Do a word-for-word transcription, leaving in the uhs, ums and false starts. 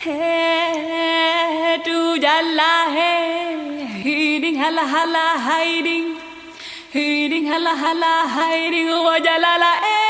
He tu jala he, hiding hala hala hiding, hiding hala hala hiding, wa jalala eh.